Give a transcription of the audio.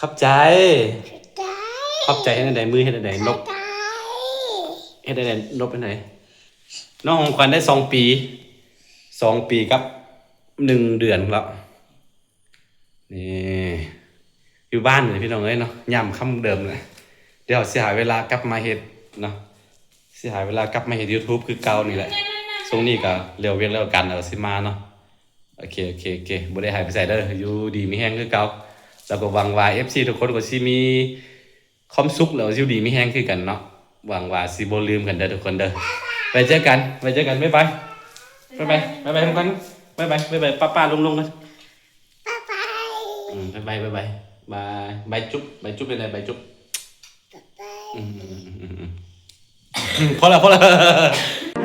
ຂອບໃຈ. ຂອບໃຈ. ຂອບໃຈເຮັດແນວໃດ? ມືເຮັດແນວໃດ? ນົບ. ເຮັດແນວໃດ? ນົບເຮັດແນວໃດ? ນ້ອງຂອງຂວັນໄດ້ສອງປີ ສອງປີກັບໜຶ່ງເດືອນແລ້ວ. ນີ້ ຢູ່ບ້ານນີ້ພີ່ນ້ອງເອີຍເນາະ ຍາມຄ່ຳເດີມແຫຼະ. ດຽວຊິຫາເວລາກັບມາເຮັດເນາະ ຊິຫາເວລາກັບມາເຮັດ YouTube ຄືເກົ່ານີ້ແຫຼະ. ຊ່ວງນີ້ກໍແລ້ວວຽກແລ້ວການ ແລ້ວຊິມາເນາະ. ໂອເຄ ໂອເຄ ໂອເຄ ບໍ່ໄດ້ຫາຍໄປໃສເດີ ຢູ່ດີມີແຮງຄືເກົ່າ. ແລ້ວກໍຫວັງວ່າ ເອັຟຊີ ທຸກຄົນກໍຊິມີຄວາມສຸກ ແລ້ວຢູ່ດີມີແຮງຄືກັນເນາະ. ຫວັງວ່າຊິບໍ່ລືມກັນເດີທຸກຄົນເດີ. ໄວ້ເຈີກັນ ໄວ້ເຈີກັນ ບາຍບາຍ ບາຍບາຍ ບາຍບາຍທຸກຄົນ ບາຍບາຍ ບາຍບາຍ ປ້າໆ ລຸງໆ ກັນ ບາຍບາຍ ອືມ ບາຍບາຍ ບາຍບາຍ ບາຍ ບາຍຈຸບ ບາຍຈຸບ ເປັນໃດ ບາຍຈຸບ ບາຍບາຍ ອືມ ອືມ ພໍແລ້ວ ພໍແລ້ວ.